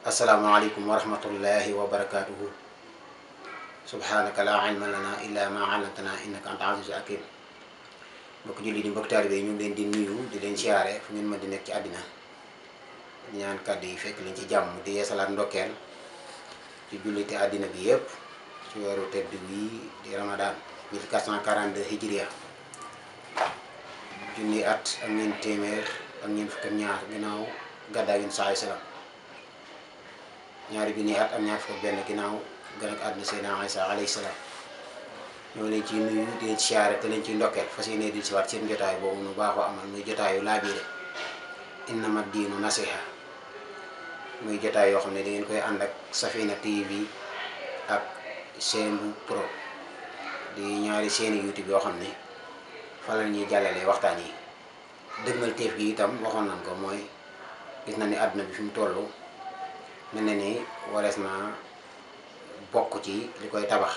asalaamaaleykum wa rahmatullahi wa barakaatuhu. subhaanaka laa ilma lanaa illaa maa allamtanaa innaka anta aziizul hakiim. mbokk jullit yi mbokk taalibe yi ñu ngi leen di nuyu di leen siyaare fu ngeen mën di nekk ci àddina ñaan kàddu yi fekk leen ci jàmm di yeesalaat ndokkeel ci julliti àddina bi yépp ci weeru tedd wii di Ramadan 1442 hijriya junni at ak ñeent téeméer ak ñeent fukk ak ñaar ginnaaw gàddaay Yonent sallallahu alayhi wa sallam ñaari junni at ak ñaar fukk ak benn ginnaaw gën ak àdduna Seydina Isa alayhi salaam ñoo leen ci nuyu di leen siyaare te leen ci ndokkeel fas yéene di si waat seen jotaay boobu nu baaxoo amal muy jotaayu laabiire innama diinu nasiha muy jotaay yoo xam ne da ngeen koy ànd ak Safina TV ak Seenbu Pro di ñaari seeni YouTube yoo xam ne fa la ñuy jàllalee waxtaan yi dëgmal teef gi itam waxoon nañ ko mooy gis na ni àdduna bi fi mu toll mel na ni warees na bokk ci li koy tabax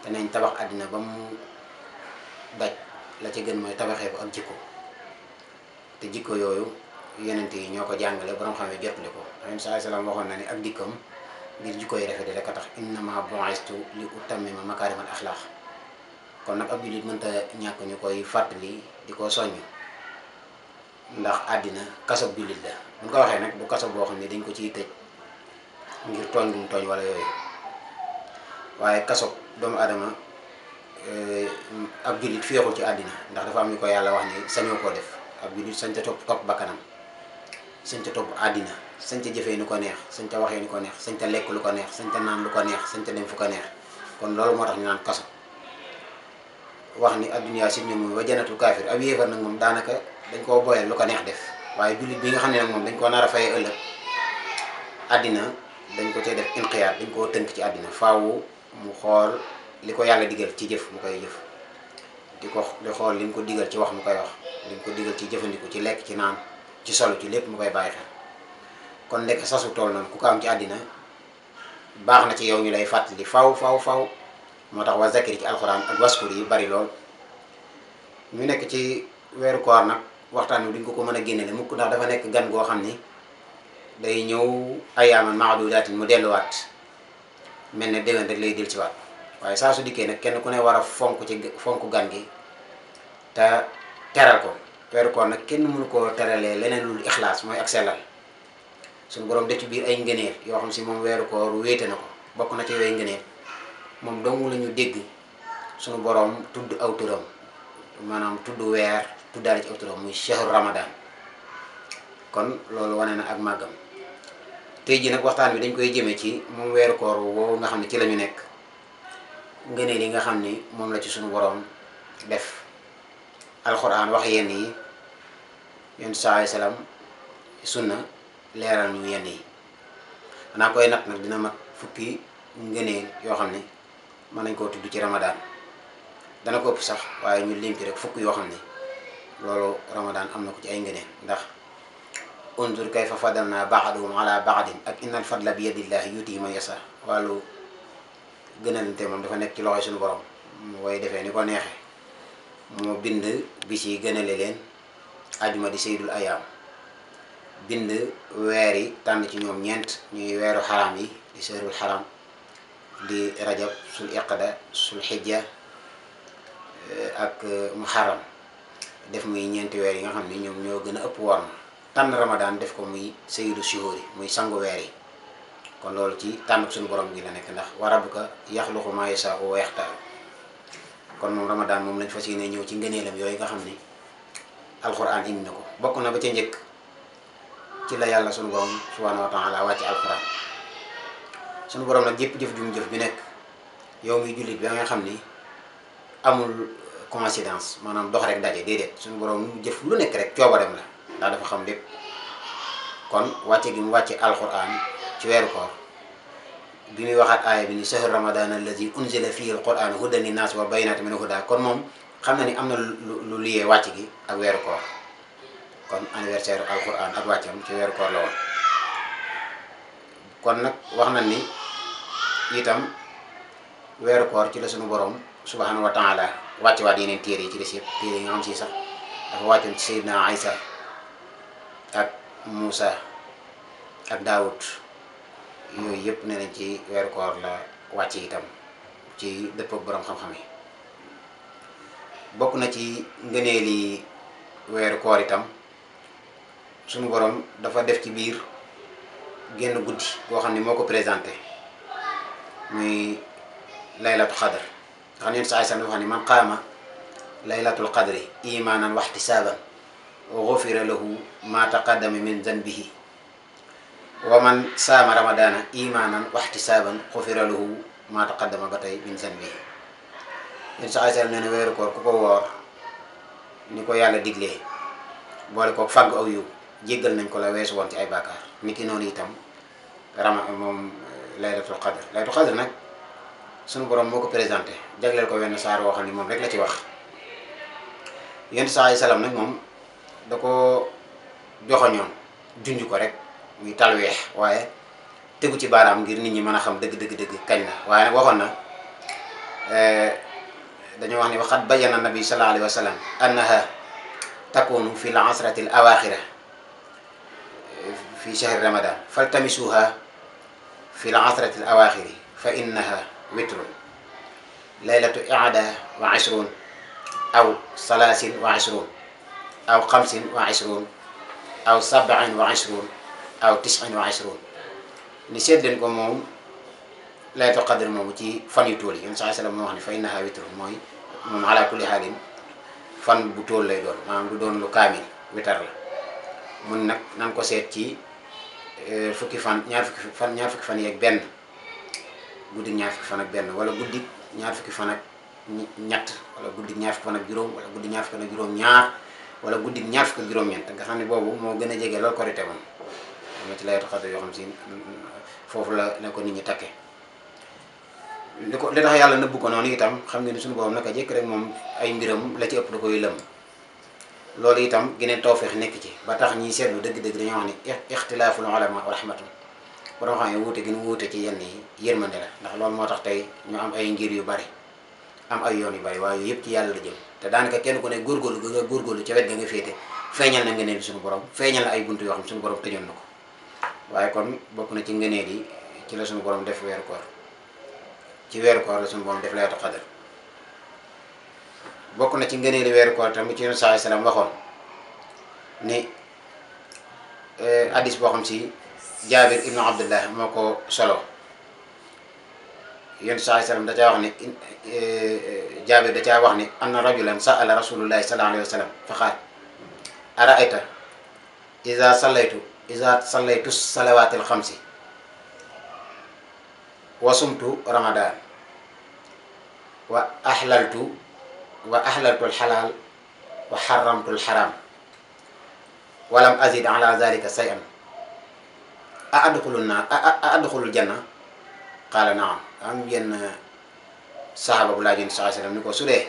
te nañ tabax àddina ba mu daj la ci gën mooy tabaxee ko ak jikko te jikko yooyu yonent yi ñoo ko jàngale borom xam ne jottali ko Yonent sallallahu alayhi wasallam waxoon na ni ak dikkam ngir jikko yi rafet rek a tax innama bu'istu li utammima makaarimal axlaaq kon nag ab jullit mënta ñàkk ñu koy fàttali di ko soññ ndax àddina kasob jullit la buñ ko waxee nag du kaso boo xam ne dañ ko ciy tëj ngir tooñ bu mu tooñ wala yooyu waaye kasob doomu adama ab jullit féexul ci àddina ndax dafa am ñu ko yàlla wax ni sañoo koo def ab jullit sañ ca topp bakkanam sañ ca topp àddina sañ ca jëfee ni ko neex sañ ca waxee ni ko neex sañ ca lekk lu ko neex sañ ca naan lu ko neex sañ ca dem fu ko neex kon loolu moo tax ñu naan kaso wax ni adduniyaa si ñun muy wa janatul kaafir ab yéefar nag moom daanaka dañ koo boyal lu ko neex def waaye jullit bi nga xam ne nag moom dañ koo nar a fayee ëllëg àddina dañ ko cee def inqiyaat dañ koo tënk ci àddina faawu mu xool li ko yàlla digal ci jëf mu koy jëf di xool li mu ko digal ci wax mu koy wax li mu ko digal ci jëfandiku ci lekk ci naan ci solo ci lépp mu koy bàyyi xel kon nekk sasu tool noonu ku ko am ci àddina baax na ci yow ñu lay fàttali faw moo tax wa zakir ci alxuraan ak waskur yi bari lool ñu nekk ci weeru koor nag waxtaan wi duñ ko mën a génne mukk ndax dafa nekk gan goo xam ni day ñëw ayaaman maadudaatin mu delluwaat mel ne déwén rek lay del ci waat waaye saa su dikkee nag kenn ku ne war a fonk gan gi te teral ko weeru koor nag kenn mënu koo teralee leneen lu ixlaas mooy ak sellal suñu borom def ci biir ay ngëneel yoo xam si moom weeru koor wéete na ko bokk na ci yooyu ngëneel moom dong la ñu dégg suñu borom tudd aw turam maanaam tudd weer tuddaale ci aw turam muy shahru ramadan kon loolu wane na ak màggam tey ji nag waxtaan bi dañ koy jëmee ci moom weeru koor woowu nga xam ne ci la ñu nekk ngëneel yi nga xam ni moom la ci suñu borom def alxuraan wax yenn yi Yonent sallallahu alayhi wasallam sunna leeral ñu yenn yi xanaa koy nag dina mat fukki ngëneel yoo xam ne mën nañ koo tudd ci ramadan dana ko ëpp sax waaye ñu lim ci rek fukk yoo xam ne loolu ramadan am na ko ci ay ngëneel ndax unzur kayfa faddalnaa ba'dahum ala ba'din ak innal fadla bi yadillahi yu'tiihi man yashaa wàllu gënalante moom dafa nekk ci loxoy suñu borom mu koy defee ni ko neexee moo bind bis yi gënale leen ajuma di sayyidul ayaam bind weer yi tànn ci ñoom ñeent ñuy weeru xaraam yi di seerul xaram di rajab sul iqda sul xijja ak muharram def muy ñeenti weer yi nga xam ni ñoom ñoo gën a ëpp worma tànn ramadan def ko muy sayyidu shuhuri muy sangu weer yi kon loolu ci tànn suñu borom gi la nekk ndax wa rabbuka yaxluqu maa yashaa'u wa yaxtaar kon moom ramadan moom lañ fas yéene ñëw ci ngëneelam yooyu nga xam ni alxuraan indi na ko bokk na ba ca njëkk ci la yàlla suñu borom subhaanahu wa taala wàcc alxuraan suñu borom nag jëpp jëf ju mu jëf ju nekk yow muy jullit bi nga xam ni amul coïncidence maanaam dox rek daje déedéet suñu borom mu jëf lu nekk rek coobareem la ndax dafa xam lépp kon wàcce gi mu wàcce alxuraan ci weeru koor bi muy waxaat aaya bi ni shahru ramadan allazi unzila fihi alquran hudan linnaas wa bayyinatin minal huda kon moom xam na ni am na lu liyee wàcc gi ak weeru koor kon anniversaire alquran ak wàccam ci weeru koor la woon kon nag wax na ni itam weeru koor ci la sunu borom subhanahu wa taala wàcce waat yeneen téere yi ci des yëpp téere yi nga xam si sax dafa wàccoon ci Seydina Isa ak Moussa ak Daoud yooyu yëpp nee nañ ci weeru koor la wàcc itam ci dëpp ak borom xam-xam yi. bokk na ci ngëneeli weeru koor itam suñu borom dafa def ci biir génn guddi boo xam ne moo ko présenté muy laylatu xadar nga xam ne saa san dafa xam ne man qaama laylatul qadri imanan wa ihtisaban ghufira lahu ma taqaddama min zanbihi wa man saama ramadana imanan wa ihtisaban ghufira lahu ma taqaddama ba tey min zanbihi yéen saa san nee na weeru koor ku ko woor ni ko yàlla diglee boole ko fàgg aw yiw jéggal nañ ko la weesu woon ci ay bàkkaar nit ki noonu itam moom laylatul qadr nag sunu borom moo ko présenté jagleel ko wenn saar woo xam ne moom rek la ci wax yonent saa yi salaam nag moom da ko joxoñoon junj ko rek muy talweex waaye tegu ci baaraam ngir nit ñi mën a xam dëgg kañ la waaye nag waxoon na dañoo wax ne waxat bayyana nabi sallallahu alayhi wa sallam annaha takunu fi l asrati l awaxira fi shahri ramadan faltamisuha fi l asrati l awaxiri fa innaha witrun laylatu ihada wa ishrun aw salaasin wa ishrun aw xamsin wa ishrun aw sab'in wa ishrun aw tis'in wa ishrun ni seet leen ko moom laylatul qadr moomu ci fan yu tool yi yéen saa sallam moo wax ne fa innaha witrun mooy moom ala kulli xaalin fan bu tool lay doon maanaam du doon lu kaamil witar la mun nag nan ko seet ci ñaar fukki fan yeeg benn guddi ñaar fukki fan ak benn wala guddi ñaar fukki fan ak ñett wala guddi ñaar fukki fan ak juróom wala guddi ñaar fukki fan ak juróom ñaar wala guddi ñaar fukki ak juróom-ñeent nga xam ne boobu moo gën a jege loolu korite moom am na ci laylatul qadr yoo xam si foofu la ko nit ñi takke li tax yàlla nëbbu ko noonu itam xam ngeen ni suñu borom naka jekk rek moom ay mbiram la ci ëpp da koy lëm loolu itam geneen tawfeex nekk ci ba tax ñiy seetlu dëgg-dëgg dañoo wax ni ixtilaaful ulama wa rahmatun borom xam ne wuute gi nu wuute ci yenn yi yërmande la ndax loolu moo tax tey ñu am ay ngir yu bari am ay yoon yu bari waaye yëpp ci yàlla la jëm te daanaka kenn ku ne góorgóorlu ga nga góorgóorlu ca wet ga nga féete feeñal na ngëneel suñu borom feeñal na ay buntu yoo xam suñu borom tëjoon na ko waaye kon bokk na ci ngëneel yi ci la suñu borom def weeru koor ci weeru koor la suñu borom def laylatul qadr bokk na ci ngëneeli weeru koor tamit ci Yonent saa salaam waxoon ni hadis boo xam si Jaabir ibnu Abdullah moo ko solo Yonent saa salaam da caa wax ni Jaabir da caa wax ni anna rajulan sa'ala rasulullahi sallallahu alayhi wa sallam fa qaala ara'ayta iza sallaytu salawaatil xamsi wa sumtu ramadan wa ahlaltu alxalaal wa xaramtu alxaram walam azid ala zalika shay'an a adxulul janna qaala naam am yenn saxaaba bu laaj Yonent saa sallam ni ko su dee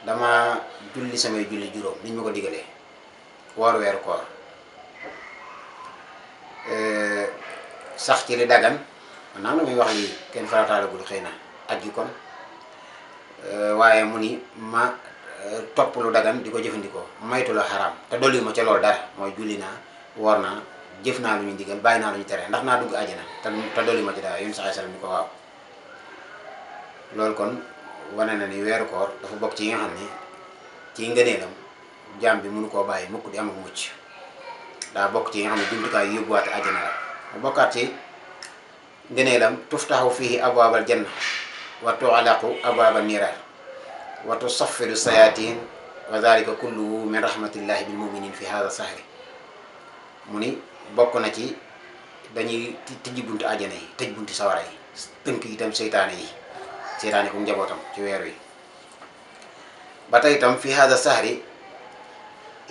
dama julli samay julli juróom niñ ma ko digalee woor weeru koor sax ci li dagan maanaam la muy wax lii kenn farataalagul xëy na aj gi kon waaye mu ni ma topp lu dagan di ko jëfandikoo maytu la xaraam te dolli ma ca loolu dara mooy julli naa woor naa jëf naa lu ñu digal bàyyi naa lu ñu tere ndax naa dugg àjjana te dolli ma ci dara Yonent saa sallam ni ko waaw loolu kon wane na ni weeru koor dafa bokk ci yi nga xam ne ci ngëneelam jaam bi mënu koo bàyyi mukk di am ak mucc daa bokk ci yi nga xam ne jumtukaay yu yóbbuwaate àjjana la mu bokkaat ci ngëneelam tuftaxu fihi abwaabal janna wa tu'laqu abwaabal niiraar wa tusaffiru sayaatiin wa dhalika kulluhu min rahmatillahi bil muminin fi hada sahri mu ni bokk na ci dañuy tijji buntu àjjana yi tëj buntu sawara yi tënk itam seytaane ku njabootam ci weer wi ba tey itam fi hada sahri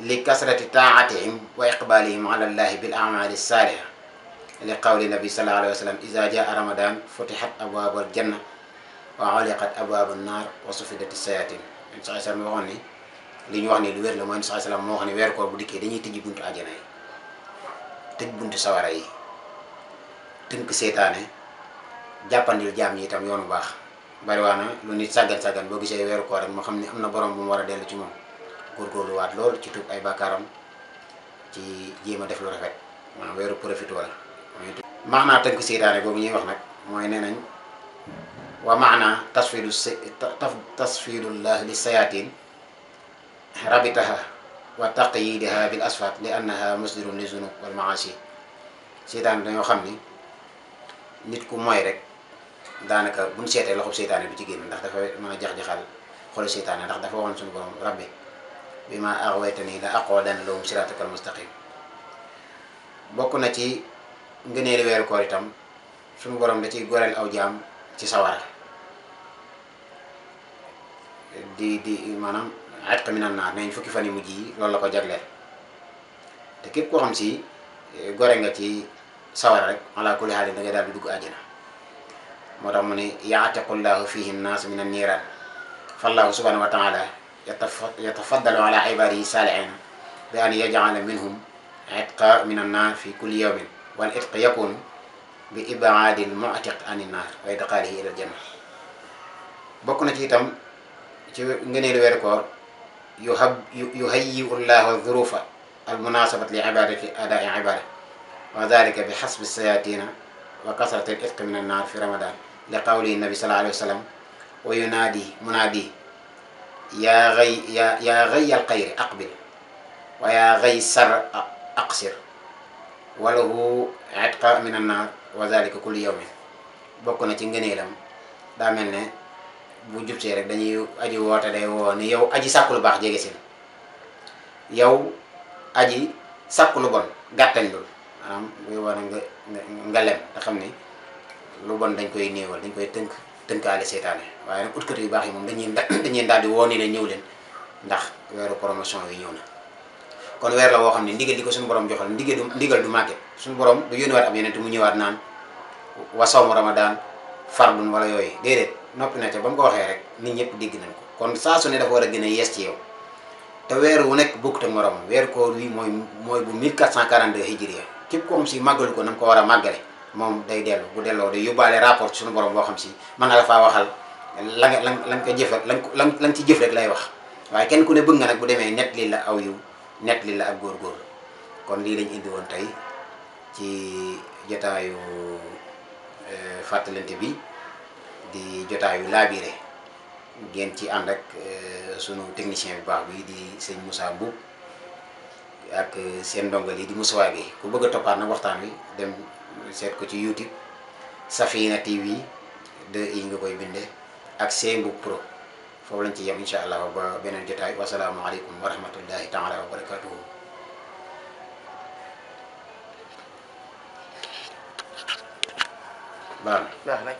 li kasrati taatihim wa iqbalihim ala llahi bil amali saaliha li qawli nabi sallallahu alayhi wa sallam iza jaa ramadan futihat abwaabul janna wa uliqat abwaabun naar wa sufidati sayatin Yonent saa sallam waxoon ni li ñu wax ni lu wér la mooy Yonent saa sallam moo wax ni weeru koor bu dikkee dañuy tijji buntu àjjana yi tëj buntu sawara yi tënk seytaane jàppandil jaam yi itam yoonu baax bari waa na lu nit sàggan boo gisee weeru koor rek moo xam ne am na borom bu mu war a dellu ci moom góorgóorlu waat lool ci tuub ay bàkkaaram ci jéem a def lu rafet maanaam weeru profité la maanaa tënk seytaane boobu ñuy wax nag mooy nee nañ wa maana tasfidullah li sayatin rabitaha wa taqyidiha bil asfat li annaha musdirun li zunub wal maasi seytaane dañoo xam ni nit ku mooy rek daanaka buñ seetee loxob seytaane du ci génn ndax dafa mën a jax-jaxal xolu seytaane ndax dafa waxoon suñu borom rabbi bi ma aghwaytani la aqudanna lahum siratakal mustaqim bokk na ci ngëneeli weeru koor itam suñu borom da ciy goreel aw jaam ci sawara di maanaam atqa minan naar nañ fukki fan yu mujj yi loolu la ko jagleel te képp koo xam si gore nga ci sawara rek ala kulli haal da ngay daal di dugg àjjana moo tax mu ne yaataqullahu fihi nnaas min anniiraan fallahu subhanahu wa taala yatafaddalu ala ibadihi saalihiina bi an yaj'ala minhum itqa min annaar fi kulli yawmin wal itq yakunu bi ibaadi lmu'tiq ani naar wa idxaalihi ila aljanna bokk na ci itam ci ngëneelu weeru koor yuhayyi'u llahu dhurufa almunasabat li ibadati adaa'i ibada wa dalika bi xasbi sayatina wa kasrati al itq min annaar fi ramadan li qawli nabi sallallahu alayhi wa sallam wa yunaadi munaadi yaa gay al xayri aqbil wa yaa gay sar aqsir wa lahu itqa min annaar wa zalika kulli yawmin bokk na ci ngëneelam daa mel ne bu jubsee rek dañuy aji woote day woo ni yow aji sàkku lu baax jege si yow aji sàkku lu bon gàttañ lul maanaam buy wane nga lem te xam ni lu bon dañ koy néewal dañ koy tënkaale seytaane waaye nag utkati yu baax yi moom dañuy daal di woo ni leen ñëw leen ndax weeru promotion yi ñëw na kon weer la woo xam ne ndigal di ko suñu borom joxal ndigal du màgget suñu borom du yónniwaat ab yeneen te mu ñëwaat naan wa sawmu ramadan fardun wala yooyu déedéet noppi na ca ba mu ko waxee rek nit ñëpp dégg nañ ko kon saa su ne dafa war a gën a yees ci yow te weer wu nekk bokkut ak moroomam weeru koor wi mooy bu 1442 hijriya képp ko xam si màggalu ko na mu ko war a màggale moom day dellu bu delloo day yóbbaale rapport ci suñu borom boo xam si mën na la faa waxal la nga ko jëf ak la nga ci jëf rek lay wax waaye kenn ku ne bëgg nga nag bu demee net li la aw yiw net li la ak góor-góor kon lii lañ indi woon tey ci jotaayu fàttalante bi di jotaayu laabire ngeen ci ànd ak sunu technicien bu baax bi di sëñ Moussa Mboub ak seen ndongal yi di Moussa bi ku bëgg a toppaat nag waxtaan wi dem seet ko ci YouTube Safina TV 2i nga koy binde ak Sey Mboub Pro foofu lañ ci yem incha allah ba beneen jotaay wasalaamualeykum wa rahmatullahi taala wa barakatuhu baax na